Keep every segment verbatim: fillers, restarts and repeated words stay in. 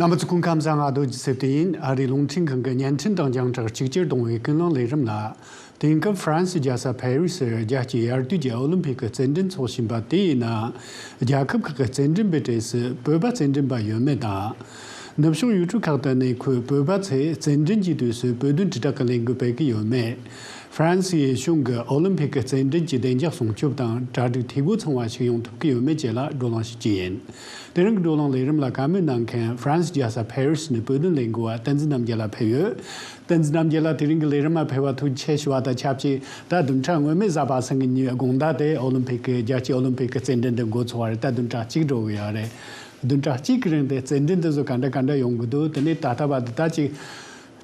རྣམ་པ་ཚོ་སྐུ་ཁམས་བཟང་། ང་རྡོ་རྗེ་ཚེ་བརྟན་ཡིན། ཨ་རིའི་རླུང་འཕྲིན་ཁང་གི་བརྙན་འཕྲིན་དང་རྒྱང་བསྒྲགས་གཅིག་གྱུར་གཏོང་བའི་ཀུན་གླེང་ལས་རིམ་ལ། དེང་སྐབས་ཧྥ་རན་སིའི་རྒྱལ་ས་ཕ་རི་སིར་རྒྱལ་སྤྱིའི་དབྱར་དུས་ཀྱི་ཨོ་ལིམ་ཕིག་གི་རྩེད་འགྲན་འཚོགས་བཞིན་པ་དེ་ཡིན་ན། རྒྱལ་ཁབ་ཁག་གི་རྩེད་འགྲན་པའི་གྲས་སུ་བོད་པ་རྩེད་འགྲན་པ་ཡོད་མེད་དང་། ནུབ་ཕྱོགས་ཡུལ་གྲུ་ཁག་ཏུ་གནས་འཁོད་བོད་པ་ཚོས་རྩེད་འགྲན་གྱི་དུས་སུ་བོད་དོན་དྲིལ་བསྒྲགས་ཀྱི་ལས་འགུལ་སྤེལ་གྱི་ཡོད་མེད། ཧྥ་རན་སིའི་གཞུང་གིས་ཨོ་ལིམ་ཕིག་གི་རྩེད་འགྲན་གྱི་བདེ་འཇགས་སྲུང་སྐྱོབ་དང་གྲ་སྒྲིག་འཐུས་སྒོ་ཚང་བ་ཞིག་ཡོང་ཐུབ་ཀྱི་ཡོད་མེད་བཅས་ལ་བགྲོ་གླེང་ཞུ་རྒྱུ་ཡིན། དེ་རིང་གི་བགྲོ་གླེང་ལས་རིམ་ལ་བཀའ་མོལ་གནང་མཁན་ཧྥ་རན་སི་རྒྱལ་ས་ཕ་རི་སི་ནས་བོད་དོན་ལས་འགུལ་བ་བསྟན་འཛིན་རྣམ་རྒྱལ་ལགས་ཕེབས་ཡོད། བསྟན་འཛིན་རྣམ་རྒྱལ་ལགས་དེ་རིང་གི་ལས་རིམ་ལ་ཕེབས་པར་ཐུགས་རྗེ་ཆེ་ཞུ་བ་དང་ཆབས་ཅིག་ད་བདུན་ཕྲག་སྔོན་མའི་གཟའ་པ་སངས་ཀྱི་ཉིན་དགོང་དག་དེ་ཨོ་ལིམ་ཕིག་གི་རྒྱལ་སྤྱིའི་ཨོ་ལིམ་ཕིག་གི་རྩེད་འགྲན་དེ་འགོ་ཚུགས་པ་རེད། ད་བདུན་ཕྲག་གཅིག་འགྲོ་གི་ཡོད་རེད། བདུན་ཕྲག་གཅིག་གི་རིང་དེ་རྩེད་འགྲན་དེ་ཚོ་ག་འདྲ་ག་འདྲ་ཡོང་གི་འདུག་དེ་ནས་ད་ལྟ་བར་དུ་ད་ཅིག་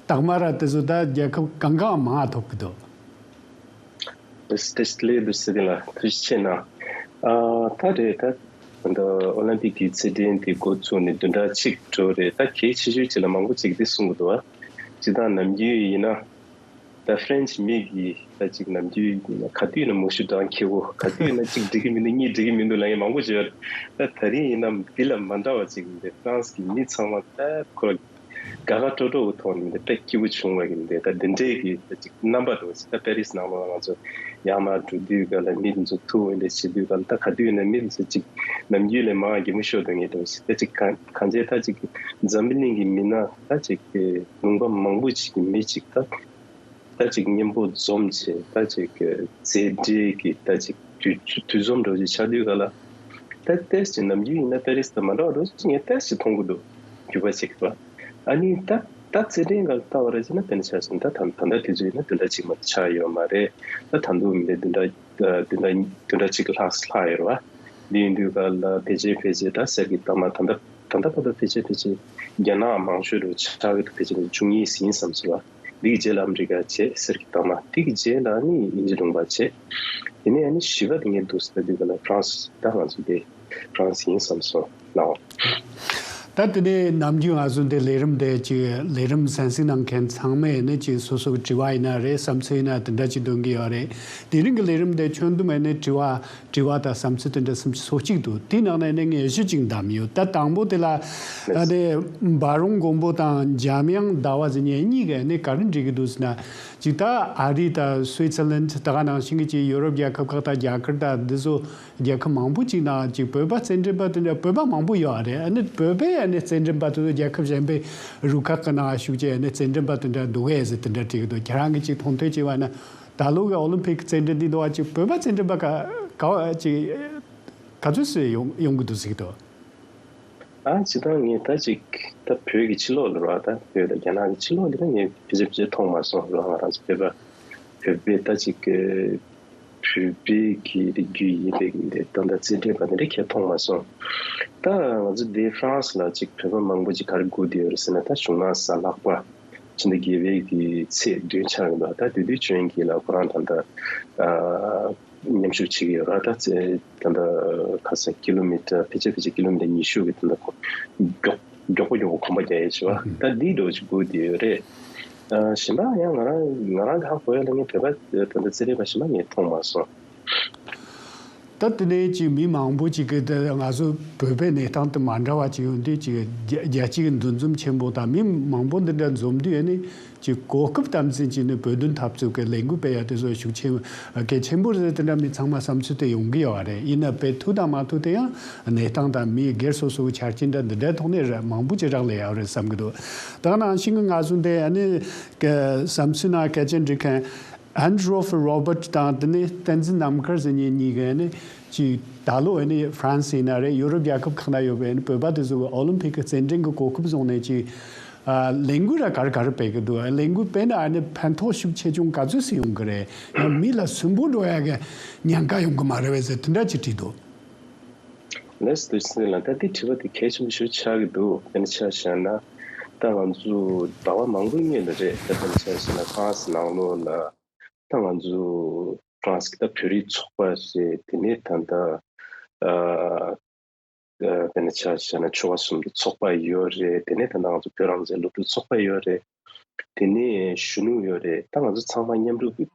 སྟག་མ་ར་དེ་ཚོ་ད་རྒྱལ་ཁབ་གང་གང་མང་ཐོབ་ཀྱི་འདུག་དེ་སྟེ་ལས་འདུག་སྲིད་ལ་ཐུགས་རྗེ་ཆེ་གནང་། ཨ་ད་རེད། ད་ད་ཨོ་ལིམ་པིག་གི་རྩེད་འགྲན་དེ་འགོ་བཙུགས་ནས་བདུན་ཕྲག་གཅིག་འགྲོ་རེད། ད་གལ་ཆེ་ཤོས་ཅིག་ལ་མང་པོ་ཅིག་འདི་གསུང་གི་འདུག་ཨ། ཅི་ད་ནམ་རྒྱུན་ཡིན་ན་ད་ཧྥ་རན་སི་མི་གི་ད་ཅིག་ནམ་རྒྱུན་ཡིན་ན་ག་དུས་ཡིན་ན་མུ་ཤུ་འགྲང་ཁེ་བོ། ག་དུས་ཡིན་ན་གཅིག་འགྲིག་གི་མི་འདུག་གཉིས་འགྲིག་གི་མི་འདུག་ལབ་མཁན་མང་པོ་ཅིག་ཡོད་རེད། ད་ད་རིང་ཡིན་ན་འདི་ལ་མ་འདྲ་བ་ཅིག་འདི་ཧྥ་རན་སི་གི་མི་ཚང་མ་ད་ཁོ་དགའ་དགའ་སྤྲོ་སྤྲོ་གི་ཐོག་ནས་འདི་དཔེ་སྐྱིད་པོ་བྱུང་བ་གི་འདི་ད་འདི་འདྲའི་གི་ད་ཅིག་རྣམ་པ་འདྲ་བོ་ཞིག་ད་པེ་རི་སི་ནང་ལོགས་ང་ཚོ་ཡར་མར་འགྲོ་དུས་ག་ལ་མི་དེ་ཚོ་ཐུག་འོང་འདི་བྱེད་དུས་ག་ལ་ད་ག་དུས་ཡིན་ན་མི་དེ་ཚོ་ཅིག་ནམ་རྒྱུན་ལས་མང་གི་མི་ཤོར་འདུག་ངེས་འདྲ་བོ་ཞིག་ད་ཅིག་གང་གང་བྱས་ད་ཅིག་འཛམ་བུ་གླིང་གི་མི་ན་ད་ཅིག་གི་ལུང་པ་མང་པོ་ཅིག་གི་མི་ཅིག་ད་ད་ཅིག་མཉམ་པོ་འཛོམས་བྱས་ད་ཅིག་གི་རྩེད་འགྲན་གི་ད་ཅིག་དུས་དུས་འཛོམས་འདྲ་བོ་ཅིག་ཆགས་དུས་ག་ལ། ད་ཏེས་ཅི་ནམ་རྒྱུན་ཡིན་ན་པེ་རི་སི་དང་མ་འདྲ་བ་འགྲོ་ཅི་ངས་ཏེས་ཅི་མཐོང་གི་འདུག་རྒྱུ་བ་ཅིག་ལ། ཨ་ནི་ད་ད་རྩེད་འགྲན་ག་ལ་ལྟ་བ་ར་ཅི་ན་དེ་ནི་ཆ་སོང་ད་ད་ད་ལྟ་དུས་ཚོད་ཡིན་ན་དེ་འདྲ་ཅིག་མ་ཆགས་ཡོད་མ་རེད། ད་ད་འདུག་མི་འདི་དེ་འདྲ་དེ་འདྲ་དེ་འདྲ་ཅིག་ལྷག་ལྷག་ཡོད་རེད་བ། འདི་ཡིན་དུས་ག་ལ་ཕལ་ཆེར་ཕལ་ཆེར་ད་གསེར་གྱི་རྟགས་མ་ད་ལྟ་ད་ལྟ་བར་དུ་ཕལ་ཆེར་ཕལ་ཆེར་རྒྱ་ནག་མང་ཤོས་རུ་ཆགས་ཀྱི་འདུག་ཕལ་ཆེར་བཅུ་གཉིས་ཡིན་བསམ་ཟེར་བ། འདི་གི་རྗེས་ལ་ཨ་མི་རི་ཀ་བྱས་གསེར་གྱི་རྟགས་མ། འདི་གི་རྗེས་ལ་ནི་དབྱིན་ཇི་ལུང་པ་བྱས། དེ་ནས་ཨ་ནི་བཞི་པ་དེ་ངས་འདུག་ཟེར་དུས་ག་ལ་ཧྥ་རན་སི་ད་ང་ཚོ་དེ་ཧྥ་རན་སི་ཡིན་བསམ་སོང་ལགས། ད་དེ་ནས་ནམ་རྒྱུན་ང་ཚོ་འདི་ལས་རིམ་དེ་ཅིག་ལས་རིམ་གསན་གཟིགས་གནང་མཁན་ཚང་མས་ནི་ཅིག་སོ་སོའི་དྲི་བ་ཡིན་ན་རེད། བསམ་ཚུལ་ཡིན་ན་དེ་འདྲ་ཅིག་འདོན་གི་ཡོད་རེད། དེ་རིང་གི་ལས་རིམ་དེ་ཁྱོན་བསྡོམས་ནི་དྲི་བ་དྲི་བ་དང་བསམ་ཚུལ་དེ་འདྲ་སུམ་ཅུ་སོ་གཅིག་འདུག་དེའི་ནང་ནས་ནི་ངས་བཞི་ཅིག་བདམས་ཡོད། ད་དང་པོ་དེ་ལ་ཨ་ནི་འབའ་རོང་མགོན་པོ་དང་འཇམ་དབྱངས་ཟླ་བ་ཟེར་མཁན་གཉིས་ཀས་ནི་ག་རེ་འགྲིག་གི་འདུག་ཟེར་ན། ཅིག་ད་ཨ་རི་དང་སུའི་ཙི་ལན་ད་ག་ནང་བཞིན་གྱི་ཅིག་ཡུ་རོབ་རྒྱལ་ཁབ་ཁག་དང་རྒྱ་གར་དང་འདི་ཚོ་རྒྱལ་ཁབ་མང་པོ་ཅིག་ནང་ཅིག་བོད་པ་རྩེད་འགྲན་པ་དེ་འདྲ་བོད་པ་མང་པོ་ཡོད་རེད། ཨ་ནི་བོད་པའི་ཨ་ནི་རྩེད་འགྲན་པ་དེ་ཚོ་རྒྱལ་ཁབ་གཞན་པའི་རུ་ཁག་གི་ནང་ཞུགས་ཀྱི་ཨ་ནི་རྩེད་འགྲན་པ་དེ་འདྲ་འདུག་གས་ཟེར་དེ་འདྲ་དྲིས་ཀྱི་འདུག་ཁྱེད་རང་གིས་ཅིག་མཐོང་ཐོས་བྱས་པ་ན། ད་ལོ་གི་ཨོ་ལིམ་ཕིག་རྩེད་འགྲན་འདི་འདུག་བ་ཅིག་བོད་པ་རྩེད་འགྲན་པ་ག་ག་བ་ཅིག་ག་ཚོད་སུ་ཡོང་ཡོང་གི་འདུག་ཟེར་གྱི་འདུག་ཨ་ཇི་ལྟར་ངས་ད་ཅིག་ད་བོད་ཀྱི་ཕྱི་ལོགས་ལ་ར་ད་བོད་དང་རྒྱ་ནག་གི་ཕྱི་ལོགས་འདི་ལ་ངས་ཕལ་ཆེར་ཕལ་ཆེར་མཐོང་མ་སོང་ར། ང་རང་ཚོ་བོད་པ་བོད་པའི་ད་ཅིག་བོད་པའི་གི་རིགས་རྒྱུད་ཡིན་པའི་འདི་ད་ད་རྩེད་འགྲན་པ་འདི་འདྲ་ཁྱེད་མཐོང་མ་སོང་། ད་ང་ཚོ་འདི་ཧྥ་རན་སི་ལ་ཅིག་བོད་པ་མང་པོ་ཅིག་ག་རེ་སྒུག་བསྡད་ཡོད་རེད་ཟེར་ན། ད་གཞུང་ནང་གཟའ་ལྷག་པ་ཕྱི་ཟླ་བརྒྱད་པའི་གི་ཚེས་བདུན་ཆགས་ཡོད་པ། ད་དེ་དུས་ཅོན་གྱིས་ལ་ཁོ་རང་ད་ད་ཨ། མཉམ་ཞུགས་བྱེད་ཀྱི་ཡོད་ར། ད་ཚེ་ད་ལྟ་ཁ་སང་ཀི་ལོ་མི་ཊར་ཕལ་ཆེར་ཕལ་ཆེར་ཀི་ལོ་མི་ཊར་ཉི་ཤུ་གི་ད་ལྟ་མགྱོགས་མགྱོགས་པོ་མགྱོགས་པོ་གོམ་པ་རྒྱག་ཡས་བྱས་པ་ད་འདིའི་འགྲོ་ཅིག་སྒུག་བསྡད་ཡོད་རེད། ཨ་གཞན་པ་ཡང་ང་རང་ང་རང་གི་ཧ་གོ་ཡ་ལ་ངས་བོད་པ་ད་ལྟ་རྩེད་རིགས་པ་གཞན་པ་ངས་མཐོང་མ་སོང་། ད་དེ་ནས་ཅིག་མི་མང་པོ་ཅིག་གི་ད་ང་ཚོ་བོད་པའི་གནས་སྟངས་དེ་མ་འདྲ་བ་ཅིག་ཡོང་དུས་ཅིག་རྒྱ་རྒྱལ་སྤྱིའི་འདུ་འཛོམས་ཆེན་པོ་དང་མི་མང་པོ་འདི་འདྲ་འཛོམས་དུས་ཨ་ནི། ཀྱི་གོ་སྐབས་དམ་འཛིན་བྱས་ནས་བོད་དོན་འཐབ་རྩོད་ཀྱི་ལས་འགུལ་སྤེལ་ཡ་དེ་ཚོ་ཤུགས་ཆེན་གལ་ཆེན་པོ་རེད། དེ་འདྲ་མི་ཚང་མ་བསམ་ཚུལ་དེ་ཡོང་གི་ཡོད་རེད། ཡིན་ན་སྤེལ་ཐུབ་དང་མ་ཐུབ་དེ་ཡང་གནས་སྟངས་དང་མིའི་སྒེར་སོ་སོའི་ཆ་རྐྱེན་འདྲ་འདི་འདྲའི་ཐོག་ནས་ར་མང་པོ་ཅིག་རག་ལས་ཡོད་རེད་བསམ་གྱི་འདུག་ད་ག་ནང་བཞིན་གྱི་ང་ཚོ་འདི་ཨ་ནི་བསམ་ཚུལ་ནང་སྐད་ཆ་འདྲི་མཁན་ཨན་ཌྲོ་ཧྥི་རོ་བར་ཊི་དང་དེ་ནས་བསྟན་འཛིན་ནམ་མཁར་ཟེར་མཁན་གཉིས་ཀས་ཨ་ནི་ཅིག་ད་ལོ་ཨ་ནི་ཧྥ་རན་སི་ཡིན་ན་རེད། ཡུ་རོབ་རྒྱལ་ཁབ་ཁག་ན་ཡོད་པའི་ཨ་ནི་བོད་པ་དེ་ཚོ་གི་ཨོ་ལིམ་ཕིག་གི་རྩེད་འགྲན་གྱི་གོ་སྐབས་བཟུང་ནས་ཅིག་ཨ། ལས་འགུལ་ར་ག་རེ་ག་རེ་སྤེལ་གི་འདུག་ལས་འགུལ་སྤེལ་ན་ཨ་ནི་ཕན་ཐོགས་ཤུགས་ཆེ་ཆུང་ག་ཚོད་ཙམ་ཡོང་གི་རེད། ཡང་མི་ལ་སུན་པོ་འགྲོ་ཡ་གི་ཉེན་ཁ་ཡོང་གི་མ་རེད་པས་ཟེར་དེ་འདྲ་ཅིག་དྲིས་འདུག་ལགས་སོ། བསྟན་འཛིན་ལགས། ད་འདི་དྲི་བ་འདི་གལ་ཆེན་པོ་ཞིག་ཆགས་ཀྱི་འདུག་དཔེར་ན་ཆ་བཞག་ན་ད་ང་ཚོ་ཟླ་བ་མང་པོའི་སྔོན་ལ་རེད། ད་དཔེར་ན་ཆ་བཞག་ན་ཧྥ་རན་སི་ནང་ལོགས་ལ་ད་ང་ཚོ་ཧྥ་རན་སི་གི་ད་བོད་རིགས་ཚོགས་པ་རེད། དེ་ནས་ད་ལྟ་ཨ། དཔེར་ན་ཆ་བཞག་ན་ཆོལ་ཁ་གསུམ་གྱི་ཚོགས་པ་ཡོད་རེད། དེ་ནས་ད་ལྟ་ང་ཚོ་བོད་རང་བཙན་སློབ་ཕྲུག་ཚོགས་པ་ཡོད་རེད། དེ་ནས་གཞོན་ནུ་ཡོད་རེད། ད་ང་ཚོ་ཚང་མ་མཉམ་རུབ་ཀྱིས་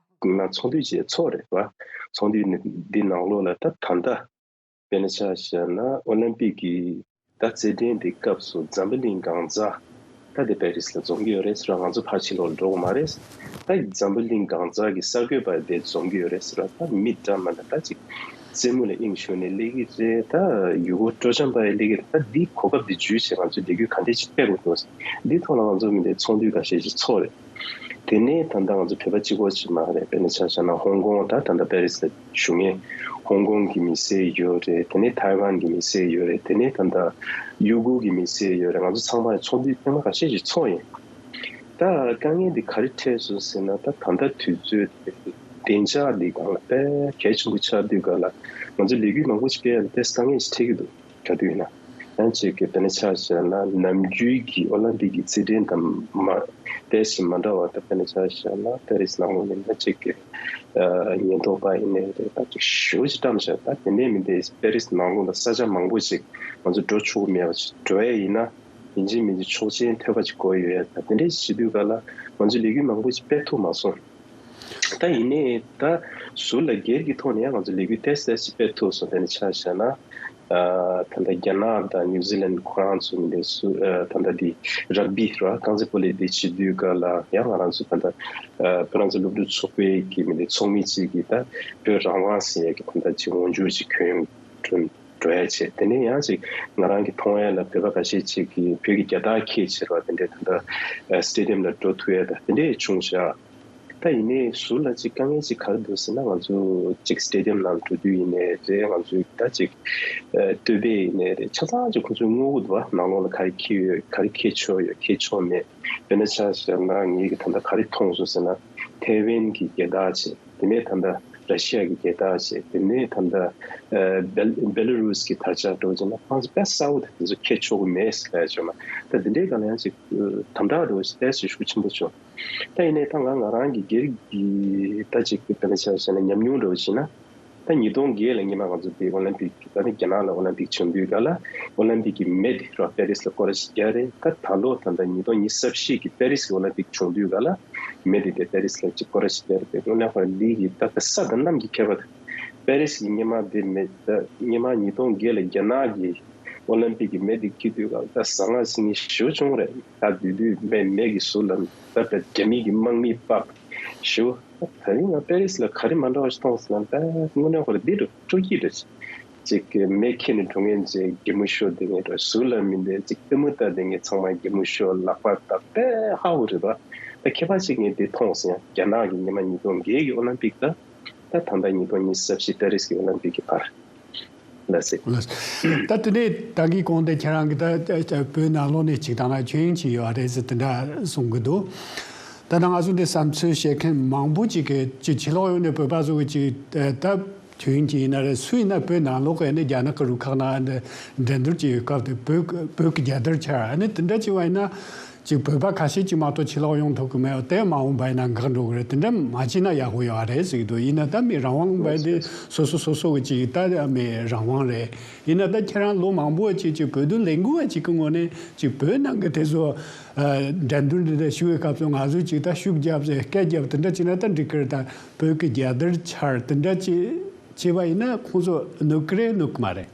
ཚོགས་འདུ་བྱས་ཚོགས་རེད་བ། ཚོགས་འདུ་འདི་ནང་ལོགས་ལ་ད་ད་ལྟ་དཔེར་ན་ཆ་བཞག་ན་ཨོ་ལིམ་པིག་གི་ད་ ད་རྩེད་འགྲན་དེ་སྐབས་སུ་འཛམ་བུ་གླིང་གང་ཟག་ད་དེ་པེ་རིས་ལ་འཛོམས་ཀྱི་ཡོད་རེད་ཟེར་བ། ང་ཚོ་ཕར་ཕྱི་ལོགས་ལ་འགྲོ་གི་མ་རེད། ད་འཛམ་བུ་གླིང་གང་ཟག་གི་གསར་འགོད་པ་དེ་འཛོམས་ཀྱི་ཡོད་རེད་ཟེར་བ། ད་མི་འདྲ་མི་འདྲ་ད་ཅིག་རྩེད་མོ་ལ་དབྱིངས་ཞུགས་ནས་སླེབས་ཀྱི་རེད། ད་ཡུལ་སྐོར་སྤྲོ་འཆམ་པ་ཡང་སླེབས་ཀྱི་རེད། ད་འདི་གོ་སྐབས་འདི་བརྒྱུད་བྱས་ང་ཚོས་ལས་འགུལ་ག་འདྲས་ཅིག་སྤེལ་དགོས་འདུག་འདི་ཐོག་ལ་ང་ཚོ་མི་འདི་ཚོགས་འདུ་ཁ་ཤས་ཤིག་ཚོགས་རེད། དེ་ནས་ད་ལྟ་ང་ཚོ་བོད་པ་གཅིག་པོ་ཅིག་མ་རེད། དཔེར་ན་ཆ་བཞག་ན་ཧོང་ཀོང་། ད་ད་ལྟ་པེ་རི་སི་ལ་བཞུགས་མཁན་ཧོང་ཀོང་གི་མི་སེར་ཡོད་རེད། དེ་ནས་ཐའེ་ཝན་གྱི་མི་སེར་ཡོད་རེད། དེ་ནས་ད་ལྟ་ཡུ་གུར་གྱི་མི་སེར་ཡོད་རེད། ང་ཚོ་ཚང་མ་ཚོགས་འདུ་ཐེངས་མ་ཁ་ཤས་ཤིག་ཚོགས་ཡིན། ད་དཀའ་ངལ་འདི་ག་རེ་འཕྲད་སོང་ཟེར་ན། ད་ད་ལྟ་དུས་ཚོད་བདེ་འཇགས་འདི་སྒང་ལ་དཔེ་གལ་ཆེན་པོ་ཆགས་དུས་སྒང་ལ་ང་ཚོ་ལས་འགུལ་མང་པོ་ཞིག་སྤེལ་ཡ་ལ་དཔེ་དཀའ་ངལ་ཞིག་འཕྲད་ཀྱི་འདུག་ག་དུས་ཡིན་ན། ཡང་གཅིག་གི་དཔེར་ན་ཆ་བཞག་ན་ནམ་རྒྱུན་གྱི་ཨོ་ལམ་པིག་གི་རྩེད་འགྲན་དང་མ་དཔེ་ཞིག་མ་འདྲ་བ། ད་དཔེར་ན་ཆ་བཞག་ན་པེ་རི་སི་ནང་ལོགས་ཡིན་ན་གཅིག་གི་ཉེན་རྟོག་པ་ཡིན་ནའི་རེད། ད་ཅིག་ཞེ་པོ་ཅིག་བཀྲམ་བཞག་ད་དེ་འདྲས་མིན་ཏེ་པེ་རི་སི་ནང་ལོགས་ལ་ས་ཆ་མང་པོ་ཞིག་ང་ཚོ་འགྲོ་ཆོག་གི་མེད་པ་ཞིག་འགྲོ་ཡ་ཡིན་ན་ཡིན་གཅིག་མིན་གཅིག་ཆོག་མཆན་ཐོབ་པ་ཅིག་དགོས་ཡོད་ཡ། ད་དེ་འདྲས་བྱེད་དུས་ག་ལ་ང་ཚོ་ལས་འགུལ་མང་པོ་ཞིག་སྤེལ་ཐུབ་མ་སོང་། ད་ཡིན་ནའི་ད་ཟུར་ལ་སྒེར་གྱི་ཐོག་ནས་ཡང་ང་ཚོ་ལས་འགུལ་ཏོག་ཙམ་ཞིག་སྤེལ་ཐུབ་སོང་། དེ་ནི་ཆ་བཞག་ན། ཨ་ད་ལྟ་རྒྱ་ནག་དང་ནིའུ་ཛི་ལན་ཁོ་རང་ཚོ་འདི་སུ་ཨ་ད་ལྟ་འདི་རག་བི་ར་རྐང་རྩེད་སྤོ་ལོ་འདི་བྱེད་དུས་ག་ལ་ཡང་ང་རང་ཚོ་ད་ལྟ་ཨ་བོད་རང་བཙན་སློབ་ཕྲུག་ཚོགས་པའི་གི་མི་འདི་ཚོགས་མི་གཅིག་གིས་ད་བོད་རང་དབང་ཟེར་ཡས་ཀྱི་ད་ལྟ་ཅིག་འོས་སྦྱོར་ཅིག་གྱོན་ཡོང་གྲོན་འགྲོ་ཡ་བྱས། དེ་ནས་ཡང་ཅིག་ང་རང་གི་མཐོང་ཡ་ལ་བོད་པ་ཁ་ཤས་ཅིག་གིས་བོད་ཀྱི་རྒྱལ་དར་འཁྱེར་བྱས་ར་དེ་འདྲའི་ད་ལྟ་ཨ་སི་ཊེ་ཌི་ཡམ་ལ་འགྲོ་ཐུབ་ཡ་ད་དེ་འདྲའི་བྱུང་བཞག་ད་ཡིན་ནའི་ཟུར་ལ་ཅིག་དཀའ་ངལ་ཅིག་ག་རེ་འདུག་ཟེར་ན། ང་ཚོ་ཅིག་སི་ཊེ་ཌི་ཡམ་ནང་འགྲོ་དུས་ཡིན་ནའི་རེད། ང་ཚོའི་ད་ཅིག་ཨ་སྟོད་སྦས་ཡིན་ནའི་རེད། ཆ་ཚང་ཅིག་ཁོ་ཚོས་སྔོག་གི་འདུག་བ། ནང་ལོགས་ལ་ག་རེ་འཁྱེར་ཡོད། ག་རེ་འཁྱེར་ཆོག་ཡོད། འཁྱེར་ཆོག་མེད། དཔེར་ན་ཆ་བཞག་ན་ངེད་ཀྱིས་ད་ལྟ་ག་རེ་མཐོང་སོང་ཟེར་ན། ཐའེ་ཝན་གྱི་རྒྱལ་དར་བྱས། དེ་ནས་ད་ལྟ་ར་ཤི་ཡ་གི་རྒྱལ་དར་བྱས། དེ་ནས་ད་ལྟ་ཨ་བེལ་བེ་ལ་རུ་སི་གི་དར་ཆ་འགྲོ་བྱས་ན་ཁོང་ཚོ་དཔེ་གསལ་པོ་དེ་ཚོ་འཁྱེར་ཆོག་གི་མེད་ཟེར་ལབ་བྱུང་ན། ད་དེ་འདྲའི་སྒང་ལ་ཡང་ཅིག་དམ་དྲག་འགྲོ་བྱས་ཏོག་ཙམ་ཤུགས་ཆེན་པོ་བྱུང་། ད་ཡིན་ནའི་ད་ང་ང་རང་གི་སྒེར་གྱི་ད་ཅིག་དཔེར་ན་ཆ་བཞག་ན་ཉམས་མྱོང་འདྲ་བོ་བྱས་ན། ད་ཉིས་སྟོང་བརྒྱད་ལ་སྔོན་མ་ང་ཚོ་དེ་ཨོ་ལམ་པིག་ད་ནི་རྒྱ་ནག་ལ་ཨོ་ལམ་པིག་བྱུང་དུས་ག་ལ་ཨོ་ལམ་པིག་གི་མེ་དེ་ར་པེ་རི་སི་ལ་སྐོར་ར་ཞིག་རྒྱག་རེད། ད་ད་ལོ་ད་ལྟ་ཉིས་སྟོང་ཉི་ཤུ་རྩ་བཞི་གི་པེ་རི་སི་གི་ཨོ་ལམ་པིག་བྱུང་དུས་ག་ལ་མེ་དེ་དེ་པེ་རི་སི་ལ་ཅིག་སྐོར་ར་ཞིག་རྒྱག་རེད། དེ་དངོས་གནས་ཁོ་ར་འདི་གི་ད་ད་ས་དང་གནམ་གྱི་ཁྱད་པར་དང་། པེ་རི་སི་གི་སྔོན་མ་དེ་མེ་ད་སྔོན་མ་ཉིས་སྟོང་བརྒྱད་ལ་རྒྱ་ནག་གི་ཨོ་ལམ་པིག་གི་མེ་དེ་འཁྱེར་དུས་ག་ལ་ད་ཟ་ང་ཟིང་ངེ་ཞེ་པོ་བྱུང་རེད། ད་དེ་དུས་མེ་མེ་གི་ཟུར་ལ་ད་ད་རྒྱ་མི་གི་དམག་མི་ཕབ་ཞེ་པོ། ད་རིང་ང་པེ་རི་སི་ལ་ག་རེ་མ་འདྲ་བ་ཞིག་མཐོང་སོང་ན། ད་དངོས་གནས་ཁོ་ར་འདི་འདྲ་སྤྲོ་སྐྱིད་འདྲ་ཅིག་གི་མེ་ཁྱེར་ནས་འགྲོ་མཁན་ཅིག་གད་མོ་ཤོར་བསྡད་མཁན་འདྲ། ཟུར་ལ་མི་འདི་ཅིག་ལྟད་མོ་ལྟ་བསྡད་མཁན་ཚང་མ་གད་མོ་ཤོར་ལག་པ་བརྡབ་དཔེ་ཧ་གོ་རེད་པ། ད་ཁྱད་པར་ཅིག་ངས་འདི་མཐོང་སོང་ཡ། རྒྱ་ནག་གི་སྔོན་མ་ཉིས་སྟོང་བརྒྱད་ཀྱི་ཨོ་ལམ་པིག་དང་ད་ད་ལྟ་ཉིས་སྟོང་ཉི་ཤུ་རྩ་བཞི་པེ་རི་སི་གི་ཨོ་ལམ་པིག་གི་བར་ལ་ཟེར། ལགས། ད་དེ་ནས་ད་གིན་གོང་དེ་ཁྱེད་རང་གིས་ད་བོད་ནང་ལོགས་ནས་ཅིག་དང་ན་ཁྱོན་ཡོངས་ཅིག་ཡོད་རེད་ཟེར་དེ་འདྲ་གསུང་གི་འདུག་ད་ལྟ་ང་ཚོ་འདི་བསམ་ཚུལ་བཤད་མཁན་མང་པོ་ཅིག་གིས་ཅིག་ཕྱི་ལོགས་ཡོང་ནས་བོད་པ་ཚོ་གི་ཅིག་ད་ཁྱོན་ཡོངས་ཅིག་ཡིན་ན་རེད། སུ་ཡིན་ན་བོད་ནང་ལོགས་ཀྱི་ཨ་ནི་རྒྱ་ནག་གི་རུ་ཁག་ནང་འགྲན་བསྡུར་ཅིག་ཡོད་སྐབས་དེ་བོད་བོད་ཀྱི་རྒྱལ་དར་འཕྱར། ཨ་ནི་དེ་འདྲ་ཅིག་བ་ཡིན་ན། ཅིག་བོད་པ་ཁ་ཤས་ཅིག་མ་གཏོགས་ཕྱི་ལོགས་ཡོང་ཐུབ་ཀྱི་མེད་པ་དེ་མ་འོངས་པ་ཡིན་ན་འགག་འགྲོ་གི་རེད། དེ་འདྲ་མ་བྱས་ན་ཡག་པོ་ཡོད་རེད་ཟེར་གྱི་འདུག་ཡིན་ན་ད་མི་རང་དབང་བས་དེ་སོ་སོ་སོ་སོ་གི་ཅིག་ད་མི་རང་དབང་རེད། ཡིན་ན་ད་ཁྱེད་རང་ལོ་མང་པོ་ཅིག་ཅིག་བོད་དོན་ལས་འགུལ་བ་ཅིག་གི་ངོས་ནས་ཅིག་བོད་ནང་གི་དེ་ཚོ་འགྲན་བསྡུར་འདི་འདྲ་ཞུ་བའི་སྐབས་སུ་ང་ཚོས་ཅིག་ད་ཤུགས་རྒྱབ་ཟེར་སྐད་རྒྱབ་དེ་འདྲ་བྱས་ན་ད་འགྲིག་གི་རེད། ད་བོད་ཀྱི་རྒྱལ་དར་འཕྱར་དེ་འདྲ་ཅིག་བྱས་པ་ཡིན་ན་ཁོང་ཚོ་གནོད་ཀྱི་རེད་གནོད་ཀྱི་མ་རེད།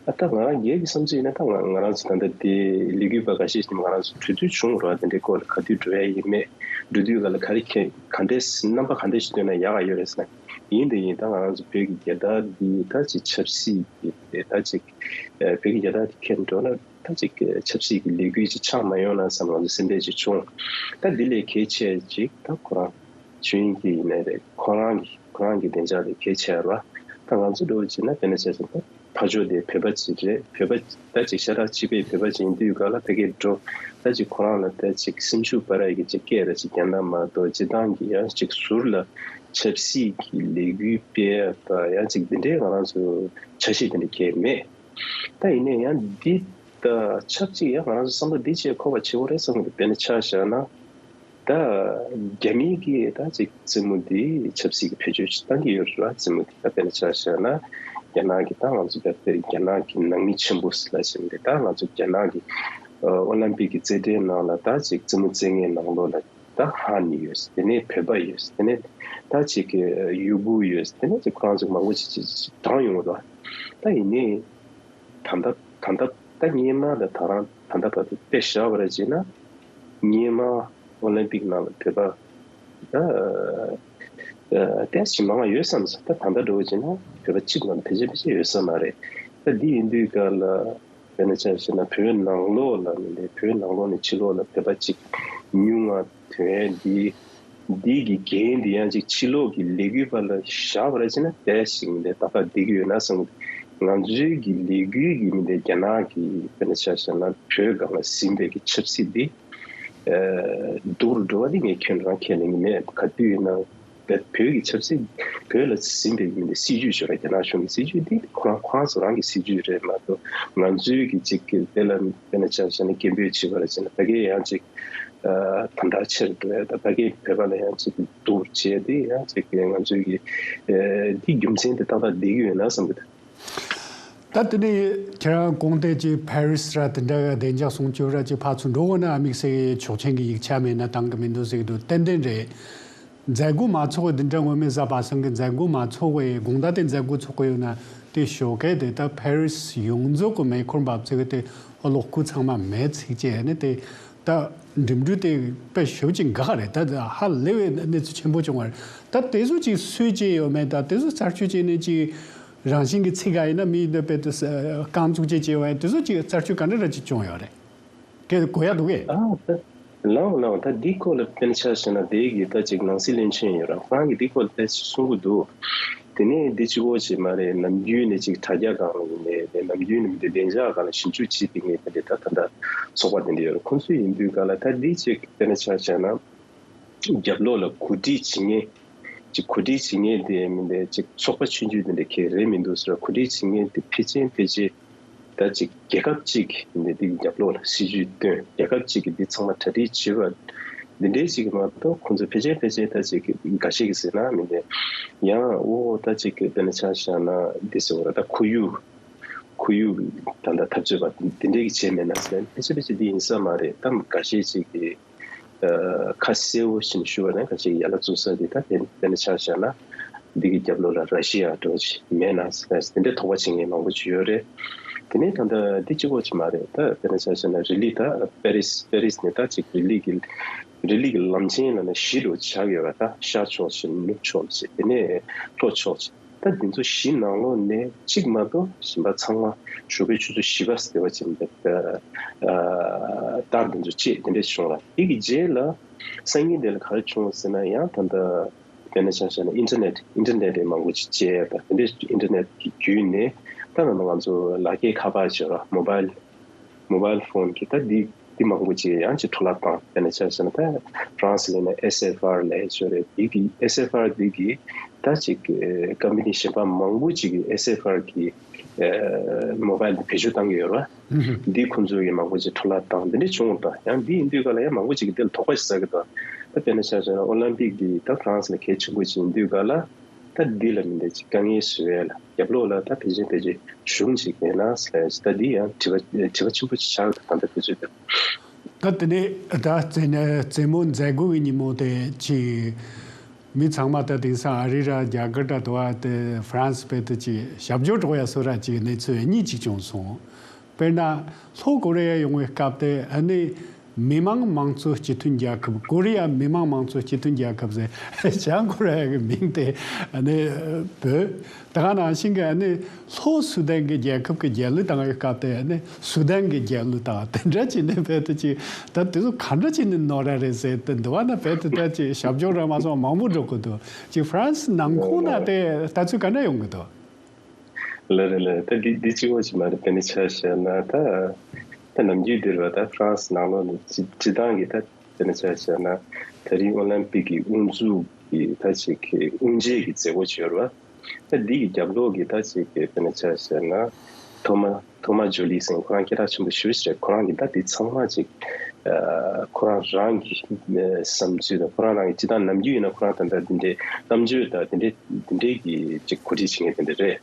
ཨ་ད་ང་རང་སྒེར་གྱི་བསམ་ཚུལ་ཡིན་ན། ད་ང་ང་རང་ཚོ་ད་ལྟ་དེ་ལས་འགུལ་པ་འགའ་ཤས་ཤིག་ང་རང་ཚོ་གྲོས་བསྡུར་བྱུང་རོགས། དེ་འདྲའི་སྐོར་ལ་ག་དུས་འགྲོ་ཡ་ཡིན་མེད། འགྲོ་དུས་ག་ལ་ག་རེ་ཁྱེད་ག་འདྲས་རྣམ་པ་ག་འདྲས་ཤིག་སྟོན་ན་ཡག་ག་ཡོད་རེད་ཟེར་ན། ཡིན་དེ་ཡིན། ད་ང་རང་ཚོ་བོད་ཀྱི་རྒྱལ་དར་འདི་ད་ཅིག་ཆབ་སྲིད་ཀྱི་ད་ཅིག་བོད་ཀྱི་རྒྱལ་དར་འདི་ཁྱེར་འགྲོ་ན་ད་ཅིག་ཆབ་སྲིད་ཀྱི་ལས་འགུལ་ཅིག་ཆགས་མ་ཡོང་ན་བསམ་ང་ཚོ་སེམས་ཁྲལ་ཅིག་བྱུང་། ད་འདི་ལས་གལ་ཆེ་ཅིག་ད་ཁོ་རང་ཆོས་དབྱིངས་སྐྱིད་ཡིན་ནའི་རེད། ཁོ་རང་གི་ཁོ་རང་གི་བདེ་འཇགས་དེ་གལ་ཆེ་བ། ད་ང་ཚོ་འདྲ་བོ་བྱས་ན་དཔེར་ན་ཆ་བཞག་ན་ཕ་ཕྱོགས་དེ་བོད་པ་ཅིག་རེད། བོད་པ་ད་ཅིག་ཤ་ཁྲག་གཅིག་པའི་བོད་པ་ཅིག་ཡིན་དུས་ག་ལ་ཕ་གིར་འགྲོ་ད་ཅིག་ཁོ་རང་ལ་ད་ཅིག་སེམས་ཤུགས་སྤར་ཡ་གི་ཅིག་སྐད་ར་ཅིག་རྒྱག་ན་མ་གཏོགས་སྤྱིར་བཏང་གི་ཡང་ཅིག་ཟུར་ལ་ཆབ་སྲིད་ཀྱི་ལས་འགུལ་སྤེལ་ཡ་ད་ཡང་ཅིག་འདི་འདྲའི་ང་རང་ཚོ་འཆར་གཞི་དེ་འདྲ་གང་ཡང་མེད། ད་ཡིན་ནའི་ཡང་འདི་ད་ཆབས་ཅིག་ཡང་ང་རང་ཚོ་བསམ་བློ་འདི་བྱས་འཁོར་བ་བྱེད་དགོས་རེད་བསམ་གི་འདུག་དཔེར་ན་ཆ་བཞག་ན། ད་རྒྱ་མི་གིས་ད་ཅིག་རྩེད་མོ་འདི་ཆབ་སྲིད་ཀྱི་བེད་སྤྱོད་ཅིག་བཏང་གི་ཡོད་རེད་བ། རྩེད་མོ་འདི་ད་དཔེར་ན་ཆ་བཞག་ན་རྒྱ་ནག་གིས་ད་ང་ཚོ་ད་དཔེར་རྒྱ་ནག་གི་ནང་མི་ཆེན་པོ་ལ་བྱས་ནས་ད་ང་ཚོ་རྒྱ་ནག་གི་ཨོ་ལམ་པིག་གི་རྩེད་འགྲན་ནང་ལ་ད་ཅིག་རྩེད་མོ་རྩེད་མཁན་ནང་ལོགས་ལ་ད་ཧན་ཡོད། དེ་ནས་བོད་པ་ཡོད། དེ་ནས་ད་ཅིག་ཡུ་གུར་ཡོད། དེ་ནས་ཅིག་ཁོ་རང་ཚོ་མང་པོ་ཅིག་ཅིག་ཅིག་བགྲངས་ཡོང་གི་འདུག་ད་ཡིན་ནའི། ད་ལྟ་ ད་ལྟ་ད་སྔོན་མ་དང་ད་རང་ད་ལྟ་བར་དུ་དཔེ་བཞག་པ་རེད་བྱས་ན། སྔོན་མ་ཨོ་ལིམ་པིག་ནང་ལ་བོད་པ་ད་ཨ་ཏོག་ཙམ་མང་བ་ཡོད་བསམ་སོང་། ད་ད་ལྟ་འདྲ་བོ་བྱས་ན་བོད་པ་གཅིག་མ་གཏོགས་ཕལ་ཆེར་ཕལ་ཆེར་ཡོད་ས་མ་རེད། ད་འདི་ཡིན་དུས་ག་ལ། དཔེར་ན་ཆ་བཞག་ན་བོད་ནང་ལོགས་ལ་མི་འདུག་བོད་ནང་ལོགས་ནས་ཕྱི་ལོགས་ལ་བོད་པ་གཅིག་ཉུང་ང་ཐོན་འདི་འདི་གི་འགན་འདི་ཡང་གཅིག་ཕྱི་ལོགས་ཀྱི་ལས་འགུལ་པ་ལ་བཞག་པ་རེད་ཟེར་ན་ཏོག་ཙམ་མི་འདུག་ཏག་ཏག་བསྡད་ཀྱི་ཡོད་ན་བསམ་གི་འདུག་ང་ཚོའི་གི་ལས་འགུལ་གྱི་མི་འདུག་རྒྱ་ནག་གི་དཔེར་ན་ཆ་བཞག་ན་བོད་སྒང་ལ་ཟིན་པའི་གི་ཆབ་སྲིད་འདི་ཨ་སྡུག་རུ་འགྲོ་བ་འདི་ངས་ཁྱོན་རང་ཁས་ལེན་གྱི་མེད། ག་དུས་ཡིན་ན། བོད་ཀྱི་ཆབ་སྲིད་བོད་ལ་ཟིན་པའི་མི་འདི་སྲིད་ཇུས་ཤིག་རེད། རྒྱ་ནག་གཞུང་གི་སྲིད་ཇུས་འདི་ཁོ་རང་ཁོ་རང་ཚོ་རང་གི་སྲིད་ཇུས་རེད་མ་གཏོགས་ང་ཚོའི་གི་ཅིག་གི་དེ་ལ་དཔེར་ན་ཆ་བཞག་ན་སྐད་འབོད་བྱེད་པ་རེད་ཟེར་ན་ཕ་གིར་ཡང་ཅིག་ཨ་དམ་དྲག་ཆེ་རུ་འགྲོ་ཡ་དང་ཕ་གིར་བོད་པ་ལ་ཡང་ཅིག་གི་སྡུག་རུ་བྱས་ཏེ་ཡང་ཅིག་གི་ང་ཚོའི་གི་ཨ་འདི་རྒྱུ་མཚན་དེ་ཏག་ཏག་བསྡད་ཀྱི་ཡོད་ན་བསམ་གི་འདུག་ད་དེ་ནས་ཁྱེད་རང་གོང་དེ་ཅིག་ཕ་རི་སི་ར་དེ་འདྲ་གི་བདེ་འཇགས་སྲུང་སྐྱོབ་ར་ཅིག་ཕར་ཚུར་འགྲོ་དགོས་ན་ཨ་མིག་སེ་ཆོག་མཆན་གྱི་ཡིག་ཆ་མེད་ན་བཏང་གི་མི་འདུག་ཟེར་གི་འདུག་ཏན་ཏན་རེད། མཛད་སྒོ་མ་ཚོགས་པའི་དེ་འདྲ་ངོ་མས་གཟའ་པ་སངས་ཀྱི་མཛད་སྒོ་མ་ཚོགས་པའི་དགོང་དག་དེ་མཛད་སྒོ་ཚོགས་ཀྱི་ཡོད་ན་དེ་ཞོགས་ཀས་དེ་ད་ཕ་རི་སི་ཡོངས་རྫོགས་ཀྱི་མེ་འཁོར་འབབ་ཚིགས་དེ་གློག་སྐུད་ཚང་མ་མེད་ཚིག་ཅེས་ནི་དེ་ད་འགྲིམ་འགྲུལ་དེ་དཔེ་ཞེ་པོ་ཅིག་འགག་རེད། ད་ཧ་ལས་པའི་གནས་ཚུལ་ཆེན་པོ་བྱུང་བ་རེད། ད་དེ་ཚོ་ཅིག་སུས་བྱས་ཡོད་མེད་ད་དེ་ཚོ་རྩད་གཅོད་བྱས་ནས་ཅིག་རང་བཞིན་གྱི་ཚིག་ག་ཡིན་ན་མི་འདི་དཔེ་དུ་རྐང་བཙུགས་བྱས་བྱས་པ་ཡིན་དེ་ཚོ་ཅིག་རྩད་གཅོད་ག་འདྲ་ར་ཅིག་བྱུང་ཡོད་རེད། སྐད་གོ་ཡ་འདུག་གས། ཨ་ད་ལའོ་ལའོ་ད་འདི་སྐོར་ལ་དཔེར་ན་ཆ་བཞག་ན་དེ་གི་ད་ཅིག་ནང་སྲིད་བློན་ཆེན་ཡོད་ར་ཁོ་རང་གི་འདི་སྐོར་ལ་ད་ཅིག་གསུང་གི་འདུག་དེ་ནས་འདི་གཅིག་པོ་ཅིག་མ་རེད། ནམ་རྒྱུན་ནས་ཅིག་དྲ་རྒྱ་སྒང་ལ་ཡིན་ནའི་དེ་ནམ་རྒྱུན་ནས་མི་འདི་བདེ་འཇགས་སྒང་ལ་ཞིབ་འཇུག་བྱེད་པའི་ངེས་པ་འདི་ད་ད་ད་ཚོགས་པ་དེ་འདྲ་ཡོད་ར་ཁོང་ཚོས་ཡིན་དུས་ག་ལ་ད་འདི་ཅིག་དཔེར་ན་ཆ་བཞག་ན། རྒྱབ་ལོགས་ལ་གོ་སྒྲིག་བྱེད་མཁན། ཅིག་གོ་སྒྲིག་བྱེད་མཁན་དེ་མི་འདྲ་ཅིག་ཚོགས་པ་ཆུང་ཆུང་དེ་འདྲ་གས་རེད་མི་འདུག་ཟེར་གོ་སྒྲིག་བྱེད་མཁན་དེ་ཕལ་ཆེར་ཕལ་ཆེར་ད་ཅིག་རྒྱལ་ཁབ་ཅིག་གི་མི་འདྲ་དེ་རྒྱབ་ལོགས་ལ་སྲིད་ཇུས་བཏོན་རྒྱལ་ཁབ་ཅིག་གི་འདི་ཚང་མ་གྲ་སྒྲིག་བྱེད་པ་འདི་འདྲའི་ཅིག་མ་གཏོགས་ཁོང་ཚོ་ཕལ་ཆེར་ཕལ་ཆེར་ད་ཅིག་འགའ་ཤས་ཀྱིས་ཟེར་ན་མི་འདྲ་ཡང་ཨོ་ད་ཅིག་དཔེར་ན་ཆ་བཞག་ན་འདི་ཟེར་བ་ར་ད་ཁོར་ཡུག་ཁོར་ཡུག་ད་ལྟ་འཐབ་རྩོད་པ་འདི་འདྲའི་གི་བྱས་མེད་ན་ཟེར་ན་ཕལ་ཆེར་ཕལ་ཆེར་འདི་ཡིན་ས་མ་རེད། ད་འགའ་ཤས་ཅིག་གིས། ཁ་གསལ་པོ་ཞིག་ཞུ་བ་ན་ཁ་ཅིག་ཡ་ལ་བཙུགས་ས་འདི་ད་དེ་དེ་ནས་ཆ་བཞག་ན་འདི་གི་རྒྱབ་ལོགས་ལ་ར་ཤི་ཡ་འགྲོ་ཅིག་མེད་ན་ཟེར་དེ་འདྲའི་དོགས་པ་བྱེད་མཁན་མང་པོ་ཅིག་ཡོད་རེད། དེ་ནས་ད་ལྟ་འདི་གཅིག་པོ་ཅིག་མ་རེད། ད་དེ་ནས་ཆ་བཞག་ན་རི་ལི་ད་པེ་རིས་པེ་རིས་ནས་ད་ཅིག་རི་ལི་གི་རི་ལི་གི་ལམ་ཆེན་ལ་ནས་བཞི་འགྲོ་ཆགས་ཡོད་པ་ད་ཤར་ཕྱོགས་ཅིག་ནུབ་ཕྱོགས་ཅིག་དེ་ནས་ལྷོ་ཕྱོགས་ཅིག་ད་འདི་ཚོ་བཞི་ནང་ལོགས་ནས་གཅིག་མ་གཏོགས་གཞན་པ་ཚང་མ་ཞོགས་པའི་ཆུ་ཚོད་བཞི་པ་ཟེར་བ་ཅིག་འདི་ལྟར་འདི་ཚོ་བཅད་དེ་འདྲས་བྱུང་ལ་དེ་གི་རྗེས་ལ་སང་ཉིན་དེ་ལ་ག་རེ་བྱུང་ཟེར་ན་ཡང་ད་ལྟ་དཔེར་ན་ཆ་བཞག་ན་ཨིན་ཊར་ནེཊ་ཨིན་ཊར་ནེཊ་རེད་མང་པོ་ཅིག་བཅད་ད་དེ་འདྲས་ཨིན་ཊར་ནེཊ་གི་བརྒྱུད་ནས་ད་ནང་ང་ཚོ་ལག་འཁྱེར་ཁ་པར་བྱེད་རོགས་མོ་བྷལ་མོ་བྷལ་ཕོན་གྱི་ད་འདི་འདི་མང་པོ་ཅིག་ཡང་ཅིག་འཕྲོ་བརླག་བཏང་དཔེར་ན་ཆ་བཞག་ན་ད་ཧྥ་རན་སི་ལ་ཡིན་ན་ཨེས་ཨེཕ་ཨར་ལབ་ཡ་ཅིག་ཡོད་རེད། འདི་གི་ཨེས་ཨེཕ་ཨར་འདི་གི་ད་ཅིག་ཀམ་པ་ནི་གཞན་པ་མང་པོ་ཅིག་གི་ཨེས་ཨེཕ་ཨར་གི་མོ་བྷལ་འདི་བེད་སྤྱོད་བཏང་གི་ཡོད་རེད་བ། འདི་ཁོང་ཚོ་གི་མང་པོ་ཅིག་འཕྲོ་བརླག་བཏང་འདི་འདྲ་བྱུང་ད་ཡང་འདི་ཡིན་དུས་ག་ལ་ཡང་མང་པོ་ཅིག་གི་འདི་ལ་དོགས་པ་ཞིག་ཟ་གི་འདུག་ད་དཔེར་ན་ཆ་བཞག་ན་ཨོ་ལམ་པིག་འདི་ད་ཧྥ་རན་སི་ལ་གལ་ཆེན་པོ་ཅིག་ཡིན་དུས་ག་ལ། ད་འདི་ལ་མི་འདྲ་ཅིག་དཀའ་ངལ་བཟོ་ཡས་ལ་རྒྱབ་ལོགས་ལ་ད་ཕལ་ཆེར་ཕལ་ཆེར་གཞུང་ཞིག་ཡིན་ན་ཟེར་ད་འདི་ཡང་དྲི་བ་དྲི་བ་ཆེན་པོ་ཅིག་ཆགས་འདུག་ད་ལྟ་དུས་ཚོད་འདིར། ད་དེ་ནས་ད་རྩེད་རྩེད་མོ་མཛད་སྒོ་གི་ཉིན་མོ་དེ་ཅིག་མི་ཚང་མ་ད་དེང་སང་ཨ་རི་ར་རྒྱ་གར་ར་དུ་བ་དེ་ཧྥ་རན་སི་བས་དེ་ཅིག་ཞབས་ཞུ་སྒྲོག་ཡ་སོ་ར་ཅིག་གནས་ཚུལ་གཉིས་ཅིག་བྱུང་སོང་། དཔེར་ན། ལྷོ་ཀོ་རི་ཡ་ཡོང་བའི་སྐབས་དེ་ཨ་ནི། མི་དམངས་དམངས་གཙོ་སྤྱི་མཐུན་རྒྱལ་ཁབ་ཀོ་རི་ཡ་མི་དམངས་དམངས་གཙོ་སྤྱི་མཐུན་རྒྱལ་ཁབ་ཟེར་བྱང་ཀོ་རི་ཡ་གི་མིང་དེ་ཨ་ནི་བོད། ད་ག་ནང་བཞིན་གྱི་ཨ་ནི་ལྷོ་སུ་དན་གྱི་རྒྱལ་ཁབ་ཀྱི་རྒྱལ་གླུ་བཏང་བའི་སྐབས་དེ་ཨ་ནི་སུ་དན་གྱི་རྒྱལ་གླུ་བཏང་དེ་འདྲ་བྱས་ནས་བོད་དུ་ཅིག་ད་དེ་ཚོ་ག་འདྲ་བྱས་ནས་ནོར་ར་རེད་ཟེར་དེ་འདི་བ་ན་བོད་དུ་ད་ཅིག་ཞབས་ཞུ་ར་མ་སོང་མང་པོ་འགྲོ་གི་འདུག་ཅིག་ཧྥ་རན་སི་ནང་ཁོངས་ན་དེ་ལྟ་ཚུལ་ག་འདྲ་ཡོང་གི་འདུག་ལགས་རེད་ལགས་རེད། ད་འདི་འདི་གཅིག་པོ་ཅིག་མ་རེད། དཔེར་ན་ཆ་བཞག་ན་ད་ད་ནམ་རྒྱུན་འདིར་བ་ད་ཧྥ་རན་སི་ནང་ལོགས་ནས་སྤྱི་སྤྱི་བཏང་གི་ད་དཔེར་ན་ཆ་བཞག་ན་ད་རིང་ཨོ་ལམ་པིག་གི་དབུ་འཛུགས་ཀྱི་ད་ཅིག་གི་དབུ་འབྱེད་ཀྱི་མཛད་སྒོ་ཅིག་ཡོད་རེད་བ། ད་འདི་གི་རྒྱབ་ལོགས་ཀྱི་ད་ཅིག་གི་དཔེར་ན་ཆ་བཞག་ན་ཐོ་མ་ཐོ་མ་ཇོ་ལི་ཟེར་ཁོ་རང་སྐད་གྲགས་ཆེན་པོ་ཞེ་པོ་ཅིག་རེད། ཁོ་རང་གི་ད་འདི་ཚང་མ་ཅིག་ཁོ་རང་རང་གི་བསམ་ཚུལ་དང་ཁོ་རང་རང་གི་སྤྱི་བཏང་ནམ་རྒྱུན་ཡིན་ན་ཁོ་རང་ད་ལྟ་འདི་འདྲའི་རྣམ་དཔྱོད་དང་འདི་འདྲའི་འདི་འདྲའི་གི་ཅིག་གོ་སྒྲིག་བྱེད་མཁན་དེ་འདྲ་རེད།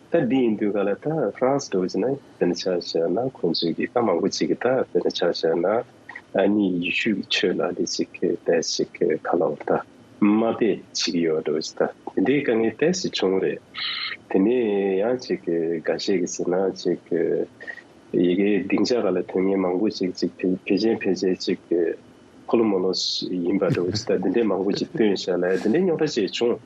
ད་འདི་ཡིན་དུས་ག་ལ་ད་ཧྥ་རན་སི་འདྲ་བོ་ཟེར་ན་དཔེར་ན་ཆ་བཞག་ན་ཁོང་ཚོའི་གི་ད་མང་པོ་ཅིག་གི་ད་དཔེར་ན་ཆ་བཞག་ན་ཨ་ནི་ཡེ་ཤུ་གི་ཆོས་ལ་འདི་ཅིག་གི་ད་ཅིག་གི་ག་ལ་བ་ད། མ་བསྡད་བྱེད་ཀྱི་ཡོད་འགྲོ་ཅིག་ད། དེ་འདྲའི་དཀའ་ངལ་ཏོག་ཙམ་བྱུང་རེད། དེ་ནས་ཡང་ཅིག་གི་འགའ་ཤས་ཀྱིས་ཟེར་ན་ཅིག་གི་ཡི་གེ་སྡིངས་ཆ་སྒང་ལ་ཐོན་མཁན་མང་པོ་ཅིག་ཅིག་ཕལ་ཕལ་ཆེར་ཕལ་ཆེར་ཅིག་གི་ཕོ་ལོ་མོ་ལོ་ཡིན་པ་འདྲ་བོ་ཅིག་ད། དེ་འདྲའི་མང་པོ་ཅིག་བཏོན་བཞག་ལ་དེ་འདྲའི་རྙོག་དྲ་ཅིག་བྱུང་།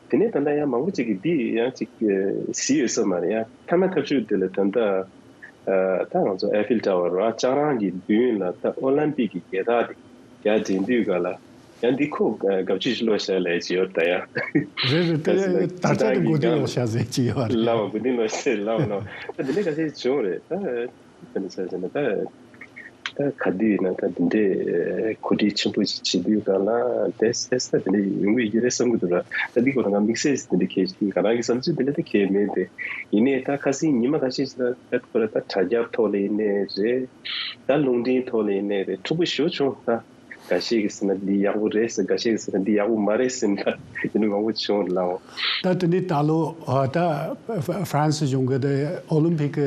དེ་ནས་ད་ལྟ་ཡང་མང་པོ་ཅིག་གིས་འདི་ཡང་ཅིག་གཟིགས་ཡོད་ས་མ་རེད། ཡང་མཐའ་མ་ཐག་གཅོད་དེ་ལ་ད་ལྟ་ཨ་ད་ང་ཚོ་ཨེ་ཕིལ་ཊ་ཝར་ར་ལྕགས་རང་གི་མདུན་ལ་ད་ཨོ་ལམ་པིག་གི་རྒྱལ་དར་དེ་རྒྱག་འགྲོ་དུས་སྒང་ལ་ཡང་འདི་ཁོ་དགའ་བསུ་ཞིག་ལོ་ཤ་ལས་ཀྱི་ཡོད་ད་ཡང་། རེད་རེད། དེ་ད་ཟེར་ན་དར་ཆ་དེ་སྤྱི་བཏང་གི་གོ་དུས་ལོ་ཤ་ཟེར་གྱི་ཡོད་རེད། ལའོ་གོ་དུས་ལོ་ཤ་ལའོ་ལའོ། ད་དེ་འདྲ་ག་ཚད་བྱུང་རེད་ད། དེ་ནི་ཆ་བཞག་ན་ད་ད་ག་དུས་ཡིན་ན་ད་དེ་འདྲའི་གོ་སྒྲིག་ཆེན་པོ་ཞིག་བྱེད་དུས་སྒང་ལ་དེ་སེ་ས་དེ་འདྲ་ཡོང་གི་ཡོད་ཀྱི་རེད་བསམ་གྱི་འདུག་ར། ད་འདི་སྐོར་ལ་ང་དམིགས་བསལ་ཞིག་དེ་འདྲ་གལ་ཆེ་ང་རང་གི་བསམ་ཚུལ་དེ་འདྲ་ད་གལ་མེད་དེ། ཡིན་ནའི་ད་ཁ་སང་ཉི་མ་ཁ་ཤས་ཤིག་ལ་ད་ཁོ་ར་ད་དྲ་རྒྱ་ཐོག་ལ་ཡིན་ནའི་རེད། ད་རླུང་འཕྲིན་ཐོག་ལ་ཡིན་ནའི་རེད། འཁྲུག་པོ་ཞེ་པོ་བྱུང་ད། འགའ་ཤས་ཀྱིས་ཟེར་ན་འདི་ཡག་པོ་རེད་ཟེར། འགའ་ཤས་ཀྱིས་ཟེར་ན་འདི་ཡག་པོ་མ་རེད་ཟེར་ན་ད་དེ་འདྲ་མང་པོ་བྱུང་ལའོ། ད་དེ་ནས་ད་ལོ་ཨ་ད་ཧྥ་རན་སི་གཞུང་གི་དེ་ཨོ་ལིམ་ཕིག་གི་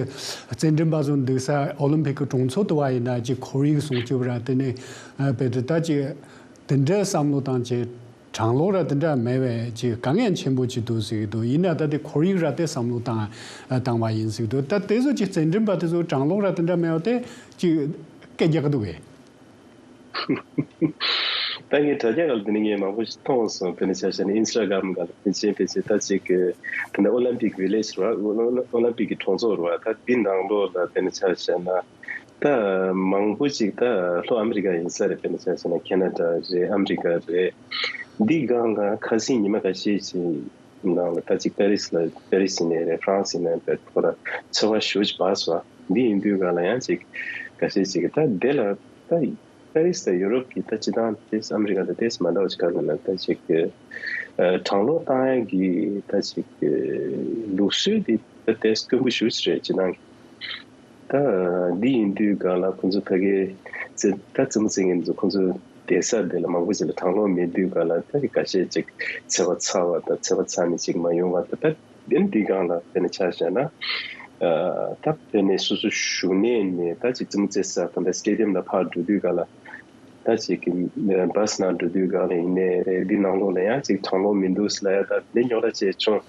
རྩེད་འགྲན་པ་ཚོ་འདུག་ས་ཨོ་ལིམ་ཕིག་གི་གྲོང་ཚོ་དུ་བ་ཡིན་ན་ཅིག་ཁོར་ཡུག་སྲུང་སྐྱོབ་ར། དེ་ནས་ཨ་བེད་དེ་ད་ཅིག་དེ་འདྲའི་བསམ་བློ་བཏང་ཅིག་གྲང་གློག་ར་དེ་འདྲ་མེད་པས་ཅིག་དཀའ་ངལ་ཆེན་པོ་ཅིག་འདུག་ཟེར་གྱི་འདུག་ཡིན་ན་ད་དེ་ཁོར་ཡུག་ར་དེ་བསམ་བློ་བཏང་བཏང་བ་ཡིན་ཟེར་གྱི་འདུག་ད་དེ་ཚོ་ཅིག་རྩེད་འགྲན་པ་དེ་ཚོ་གྲང་གློག་ར་དེ་འདྲ་མེད་པ་དེ་ཅིག་སྐད་རྒྱག་གི་འདུག་གས། ད་ངས་དྲ་རྒྱ་སྒང་ལ་དེ་ནས་ངས་མང་པོ་ཞིག་མཐོང་སོང་། དཔེར་ན་ཆ་བཞག་ན་ཨིན་སི་ཊ་གྷ་རམ་སྒང་ལ་ཕལ་ཆེར་ཕལ་ཆེར་ད་ཅིག་གི་དེ་ནས་ཨོ་ལམ་པིག་ཝི་ལེཇ་རེད་བ། ཨོ་ལམ་པིག་གི་གྲོང་ཚོ་རེད་བ། ད་འདི་ནང་ལོགས་ལ་དཔེར་ན་ཆ་བཞག་ན་ད་མང་པོ་ཅིག་ད་ལྷོ་ཨ་མི་རི་ཀ་ཡིན་ས་རེད། དཔེར་ན་ཆ་བཞག་ན་ཁེ་ན་ཌ་རེད། ཨ་མི་རི་ཀ་རེད། འདི་སྒང་ལ་ཁ་སང་ཉི་མ་ཁ་ཤས་ཤིག་ནང་ལ་ད་ཅིག་པེ་རིས་ལ་པེ་རིས་ཡིན་ནའི་རེད། ཧྥ་རན་སི་ཡིན་ནའི་རེད། ཁོ་ར་ཚོར་བ་ཞེ་པོ་ཅིག་འབར་སོང་། འདི་ཡིན་དུས་སྒང་ལ་ཡང་ཅིག་འགའ་ཤས་ཅིག་གིས་ད་དེ་ལ་ད་པེ་རིས་དང་ཡུ་རོབ་ཀྱི་ད་སྤྱི་བཏང་དེ་ཨ་མི་རི་ཀ་དང་དེ་མ་འདྲ་བ་ཅིག་ག་རེ་ལབ་ན་ད་ཅིག་གི་ཨ་གྲང་གློག་བཏང་ཡག་གི་ད་ཅིག་གི་ལུགས་སྲོལ་དེ་ད་དེ་དཀོན་པོ་ཞེ་པོ་ཅིག་རེད། སྤྱི་བཏང་གི་ད་འདི་ཡིན་དུས་སྒང་ལ་ཁོ་ཚོ་ཕ་གིའི་རྩེད་ད་རྩེད་མོ་རྩེ་མཁན་ཚོ་ཁོ་ཚོ་བསྡད་ས་དེ་ལ་མང་པོ་ཅིག་ལ་གྲང་གློག་མེད་དུས་སྒང་ལ་ད་འགའ་ཤས་ཅིག་ཚད་པ་ཚ་བ་དང་ཚད་པ་ཚ་ནས་ཅིག་མ་ཡོང་བ་དང་། ད་དེ་འདི་སྒང་ལ་དཔེར་ན་ཆ་བཞག་ན་ཨ་ད་དཔེར་ན་སོ་སོ་བཞུགས་གནས་ནས་ད་ཅིག་རྩེད་མོ་རྩེ་ས་དང་ད་སི་ཊེ་ཌི་ཡམ་ལ་ཕར་འགྲོ་དུས་སྒང་ལ་ད་ཅིག་གི་བྷ་སི་ནང་འགྲོ་དུས་སྒང་ལ་ཡིན་ནའི་རེད། འདི་ནང་ལོགས་ལ་ཡང་ཅིག་གྲང་གློག་མི་འདུག་ཟེར་ལབ་ཡ་ད་དེ་རྙོག་དྲ་བྱས་བྱུང་།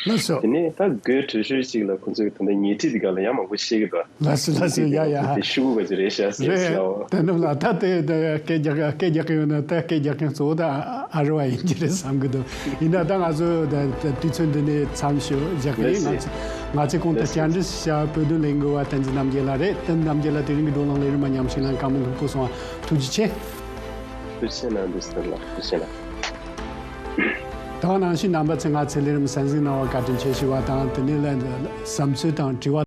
ལགས་སོ། དེ་ནས་ད་དགོད་བྲོ་ཤོས་ཅིག་ལ་ཁོ་ཚོས་ད་ལྟ་ཉལ་ཁྲི་འདི་སྒང་ལ་ཡང་མང་པོ་བཤད་ཀྱི་འདུག་ལགས་སོ་ལགས་སོ། ཡ་ཡ། དེ་ཤུ་གུ་ག་ཅི་རེད་ཤག་ཟེར་རེད། ཤག་ཨོ། དེ་རྣམས་ལ་ད་དེ་དེ་སྐད་རྒྱག་སྐད་རྒྱག་གི་ཡོད་ན་ད་སྐད་རྒྱག་མཁན་གཙོ་བོ་ད་ཨ་རི་བ་ཡིན་གྱི་རེད་བསམ་གྱི་འདུག་ཡིན་ན་ད་ང་ཚོ་ད་ད་དུས་ཚོད་འདི་ནས་མཚམས་ཞུ་རྒྱག་གི་ཡིན། ལགས་ང་སོ། ཚོ་ང་ཚོའི་གོང་དུ་ལགས་སོ། བཅར་འདྲི་ཞུ་བ་བོད་དོན་ལས་འགུལ་བ་བསྟན་འཛིན་རྣམ་རྒྱལ་ལགས་རེད། བསྟན་འཛིན་རྣམ་རྒྱལ་ལགས་དེ་རིང་གི་བགྲོ་གླེང་ལས་རིམ་མ་ཉམས་ཞིག་ལ་བཀའ་མོལ་ལྷུག་པོ་གསུང་བ་ཐུགས་རྗེ་ཆེ། ཐུགས་རྗེ་གནང་འདུག་ཟེར་ལགས། ཐུགས་རྗེ་གནང་། ད་ག་ནང་བཞིན་རྣམ་པ་ཚོས་ང་ཚོའི་ལས་རིམ་གསན་གཟིགས་གནང་བར་བཀའ་དྲིན་ཆེ་ཞུ་བ་དང་། དེ་ནས་ལ་བསམ་ཚུལ་དང་དྲི་བ།